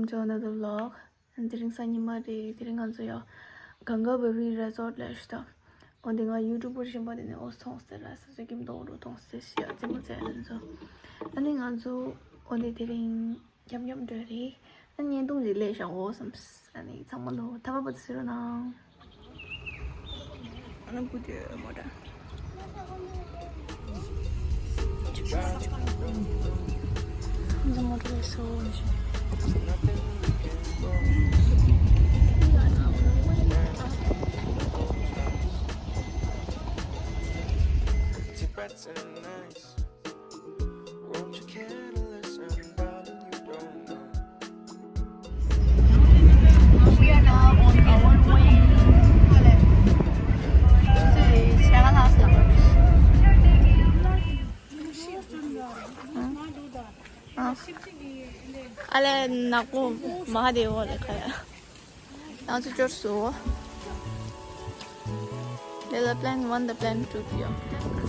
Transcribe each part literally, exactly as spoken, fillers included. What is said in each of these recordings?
Join another vlog. དེ་རིང་གཟའ་ཉི་མ་རེད། དེ་རིང་ང་ཚོ་ཡ་Ganga Bahari Resort ལ་ཞུ་དང་། འོ་དེ་ང་YouTuber་གཞན་པ་དེ་ནས་འོ་མཐོང་སྟེ་ར་ས་ས་ཀྱིམ་དོང་རུ་མཐོང་སྟེ་ཤི་ཡ་རྩེད་མོ་རྩེ་ཡ་དེ་ཚོ། ཨ་ནི་ང་ཚོ་འོ་དེ་དེ་རིང་འཁྱམ་འཁྱམ་འགྲོ་རེད། ཨ་ནི་བརྙན་ཐུང་ཞིག་ལས་བཞག་འོ་བསམ། ཨ་ནི་ཚང་མ་ལོ་ཐ་མ་པ་དུ་སི་རོ་ནང་། Ana kudu motor. Motor so. Tibet's nice. Won't you care to listen, darling? You don't know. We are now on our way to the Srihaganasana. ཨ་ལས་ནག་པོ་མ་ཧ་དེ་འོ་ལེ་ཁ་ཡ། ང་ཚོ་འབྱོར་སོང་། They are plan one, the plan two ཡོད།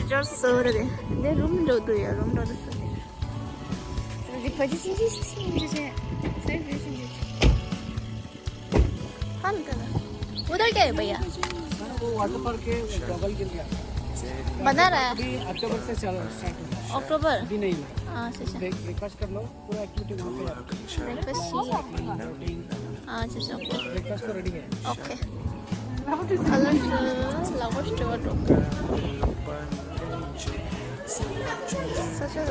འབྱོར་སོང་རེད། འདི་རུམ་འགྲོ་འདུག་ཡ། རུམ་འགྲོ་འདུག་སོང་། འདི་ཕ་ཅི་ཤིན་ཅི་ཤིན་ཅི་ཤིན་ཅི་ཤིན་ཅི། ཧན་ཀ་ན། उधर क्या है भैया? वो water park के गॉगल गिर गया। बना रहा है? अभी अक्टूबर से चल स्टार्ट होगा। अक्टूबर? अभी नहीं है। हाँ, अच्छा, अच्छा। ब्रेक ब्रेकफास्ट कर लो। पूरा एक्टिविटी वहाँ पे है। ब्रेकफास्ट ही। हाँ, अच्छा, अच्छा, ओके। ब्रेकफास्ट तो रेडी है। ओके। कलर लवोस टोटो। सच है।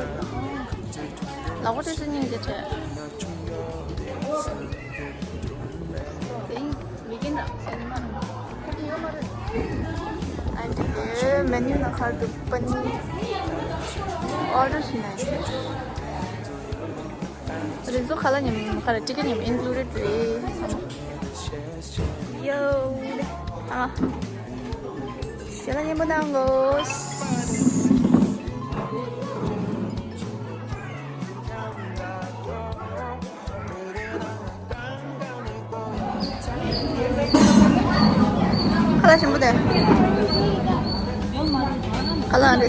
लवोस नहीं देते। ཨ་འདི་གའི་མེ་ནིའུ་ནང་ཁར་འདུག་པ་ནི། ཨོར་ཌར་ཞིག་ན་རེད། རིན་གོང་ཁ་ལག་མཉམ་ཁ་ལག་ཊི་ཀེ་ཊི་མཉམ་ཨིན་ཀླུ་ཌེཌ་རེད། ཡོ། ཨ། ཞལ་ལག་མཉེས་པོ་གནང་གོ། ཁ་ལག་ཞིམ་པོ་དེ། ཁ་ལག་འདི།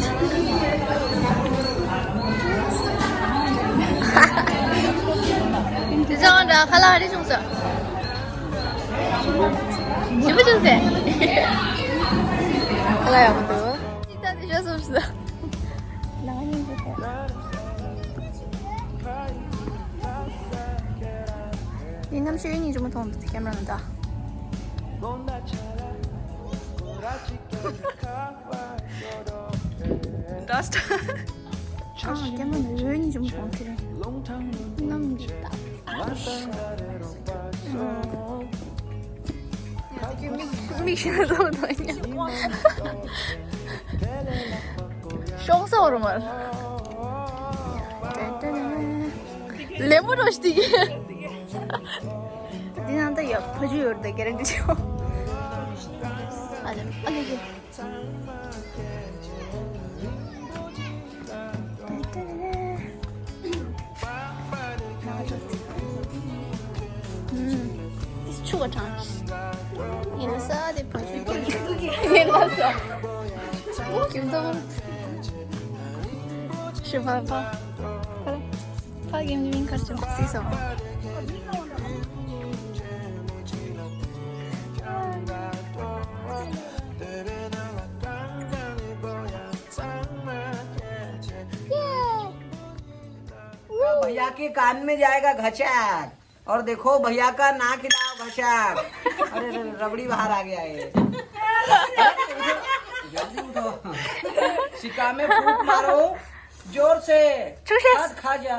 དེ་ཚང་འདྲ་ཁ་ལག་རེ་བྱུང་སོང་། ཞིམ་པོ་བྱུང་སོང་། ཁ་ལག་ཡག་པོ་འདུག་ཅི་ལྟ་དེ་ཤོད་སོང་ཟེར། ནང་ཉིན་གྱི་ཁ། ཡིན་ནམ་ཤོད་ཡིན་ཉིན་ཅུ་མ་མཐོང་འདུག་ཁེམ་ར་ན་ད། Dust. ཨ་ཁེམ་ར་ན་འོད་ཉིན་ཅུ་མ་མཐོང་ཁེ་རེད། ནམ་གྱི་ད། མིག་ཤེས་ལ་ལོག་དང་ཉག་མ། ཤོག་ས་བར་མར། ལེ་མོ་རོ་ཤི་དེ་གི། འདི་ནང་ད་ཡ་ཕ་ཇུ་ཡོད་ད་གེ་རེ་འདི་ཆོ། ཨ་ལེ་ཨ་ལེ་གི། ཆུ་བ་གྲང་། ཡིན་ལ་ས་དེ་བ་ཆུ་ཀྱི་ཡིན་ལ་ས། ཨུ་ཀྱི་མདོག་ཤི་བ་བ། ཕ་གི་མི་མིན་ཁར་ཅུང་སི་སོང་། भैया के कान में जाएगा घचाक। और देखो भैया का नाक हिलाओ घचाक। अरे रे, रबड़ी बाहर आ गया है। जल्दी उठो। शिका में फूंक मारो, जोर से। चूसे। खा, खा जा।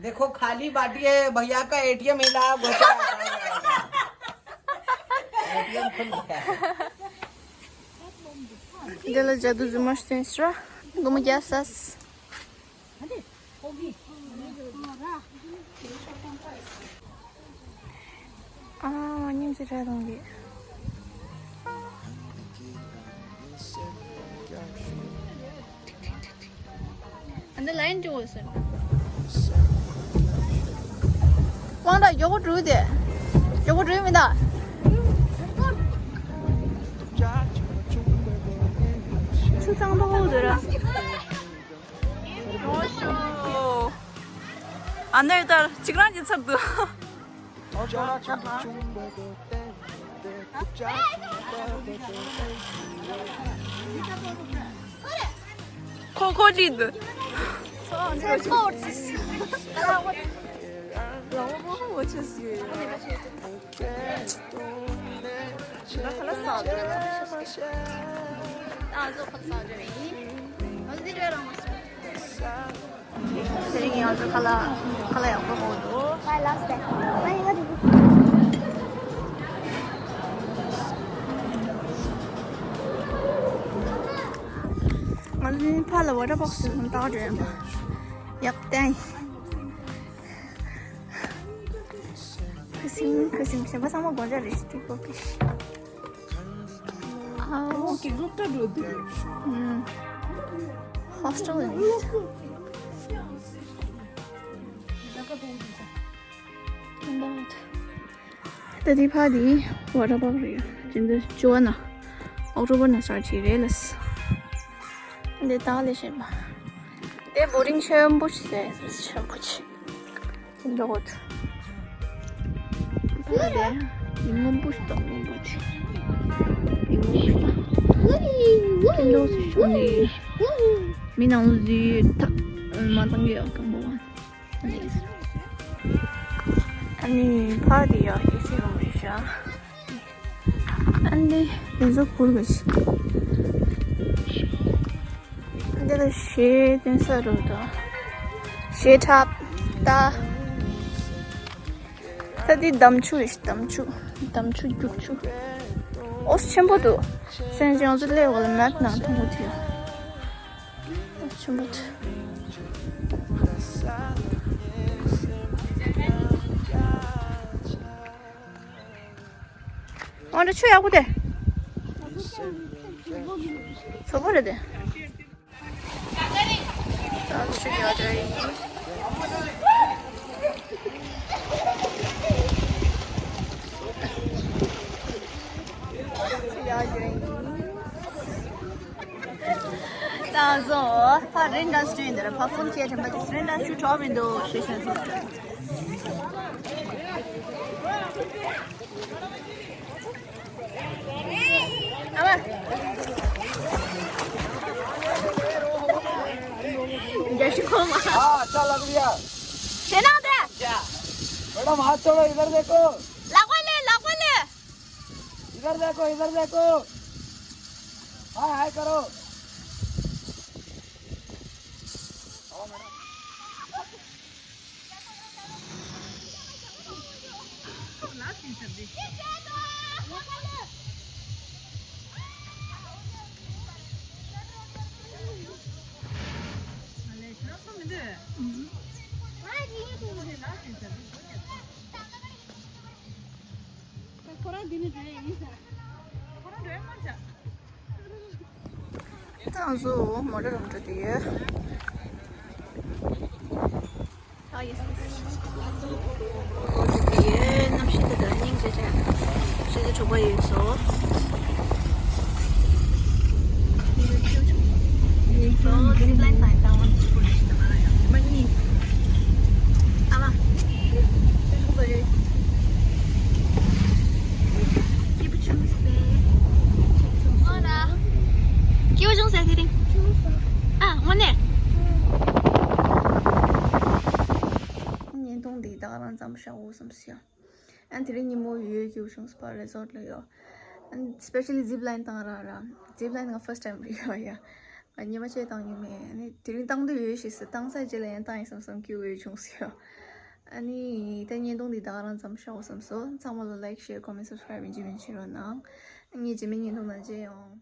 देखो खाली बाटी है, भैया का एटीएम हिलाओ घचाक। एटीएम खुल गया। འདི་ལ་ཇ་དུ་རྫུན་མ་བསྟན་སྲ། སྒོར་མོ་བརྒྱ་ཟ། ཨ་མ་སྙིང་རྗེ་ར་གཏོང་གི། འདི་ལ་ཡིན་འགྲོ་ཟེར། དབང་དྲག་མགྱོགས་པོ་འགྲོ་དེ། མགྱོགས་པོ་འགྲོ་མི་འདུག་ཆུ་གཙང་པོ་འདུག་ར། ཨ་ནེ་ལྟར་གཅིག་རང་གི་ཚབ་ཏུ། ཁོ་ཁོ་ཅིག་ཏུ། ཚེ་སྤོར་ཅིག། ལ་བོ་བོ་ཆེ་སི། ད་ཁ་ལག་ཟ་རྒྱུ་རེད། ད་ཨ་ཟོ་ཁ་ལག་ཟ་རྒྱུ་རེད། ཨ་ཟི་རེ་རང་མ་སོང་། དེ་རིང་ང་ཚོ་ཁ་ལག་ཁ་ལག་ཡག་པོ་ཧོ་འདུག I love that. I love it. ང་ཚོ་ཕ་ལ་ཝ་ཊར་པོག་སི་ཧོན་ཏག་འདྲ་ཡིན་པ། ཡག་ཏན། ཁུ་སིམ་ཁུ་སིམ་གཞན་པ་ཚང་མ་དགོང་ཇ་རེ་ཞིག་ཏིག་པོ་ཀི་ཤི། ཨོ་ཀེ་གོ་ཀ་འགྲོ་དུས། ཧོ་སི་ཊེལ་ཡིན། ད་དེ་ཕ་དེ་ཝ་ཊར་པོག་རེད། ཅི་འདི་ཅོ་ན་ཨོག་ཊོ་བར་ན་སི་ཊར་ཊི་བྱས་རེད་ལ། འདི་ད་ལས་བྱེད་པ། དེ་བོ་ཊིང་ཆེན་པོ་ཞིག་ཟེར་ཆེན་པོ་ཆེ། འདི་འདྲ་བོ། ད་དེ་མི་སྔོན་པོ་ཞིག་དང་སྔོན་པོ་དེ། མི་སྔོན་པོ་ཞིག་དང་། ཁྱེད་འདྲ་བོ་ཞིག་བྱུང་ནས། མི་ནང་ལ་འཛུལ་ཐག་མ་བཏང་གི་ཡོད་སྐམ་པོ་བ། ཨ་ནི་ཕ་དེ་ཡང་ཨེ་སི་རུམ་རེད་ཤག་ཨ་ནི་དེ་ཚོ་ཁུར་གི་ཤི། འདི་ལ་གཞས་ཐོན་ས་རུ་དང་། གཞས་འཁྲབ་ད། ད་འདི་འདམ་ཆུ་རེད་ཤག་འདམ་ཆུ། འདམ་ཆུ་རྒྱུག་ཆུ། ཨོ་ཆེན་པོ་འདུག་སེམས་ཅན་ཚོ་སླེབས་པ་ལ་མེད་ནང་མཐོང་གི་ཐུག་ཆུ་མོ་ཆུ། ཨོ་འདྲ་ཆུ་ཡག་པོ་དེ། ཚོ་པོ་རེད་དེ། ད་ཆུ་ཡག་འདྲ་ཡིན། ད་བཟོ་ཕ་རེན་ཌན་སི་ཡིན་འདིར་ཕ་ཕོན་ཁྱེད་དྲན་པ་དེ་རེན་ཌན་སི་གྲོགས་མི་འདུག་ཞེས་བཤད་སོང་། ཨ་མ། རྒྱ་ཤི་ཁོ་མ། हाँ, अच्छा लग रहा है। ཞེ་ནང་དེ། मैडम, हाथ छोड़ो, इधर देखो। ལག་པ་ལེ། ལག་པ་ལེ། इधर देखो, इधर देखो। हाय, हाय करो। आओ मैडम। ད་ང་ཚོ་མོ་ཊ་རུམ་འགྲོ་དུས། ཨ་ཡེ་སི་ཡེ་སི། གནམ་གཤིས་དེ་ལྟར་སྙིང་རྗེ་ཅན། ཞེ་ཅིག་གྲོགས་པོ་ཡོད་སོ། ཨ་མ། སྐྱིད་པོ་བྱུང་སོང་། ཨོ་ན། སྐྱིད་པོ་བྱུང་སོང་དེ་རིང་། ཨ་དངོས་གནས། བརྙན་ཐུང་འདི་ད་ག་རང་མཚམས་བཞག་འོ་བསམ་སོང་། ཨ་དེ་རིང་ཉིན་མོ་ཡོད་ཡོད་སྐྱིད་པོ་བྱུང་སོང་། ཕར་རི་སོར་ལ་ཡོད། ཨ་སི་པེ་ཤ་ལི་ཛིབ་ལ་ཡིན་བཏང་ར་ར། ཛིབ་ལ་ཡིན་ང་ཕར་སི་ཊི་ཊའིམ་རེད་ཡོད་ཡ། ཉི་མ་གཅིག་བཏང་མྱོང་མེད། ཨ་ནི་དེ་རིང་བཏང་འདོད་ཡོད་ཞེས་སུ་བཏང་ས་རྗེས་ལ་ཡང་བཏང་ཡིན་བསམ་བསམ་སྐྱིད་པོ་ཡོད་བྱུང་སོང་། ཨ་ནི་ད་བརྙན་ཐུང་འདི་ད་ག་རང་མཚམས་བཞག་འོ་བསམ་སོང་། ཚང་མ་ལ་ལའིཀ་ཤེར་ཀོ་མེན་ཊི་སབ་སི་ཀ་རའིབ་ཡིན་གཅིག་མིན་གཅིག་རོགས་གནང་། ངས་རྗེས་མའི་བརྙན་ཐུང་ནང་མཇལ་ཡོང་།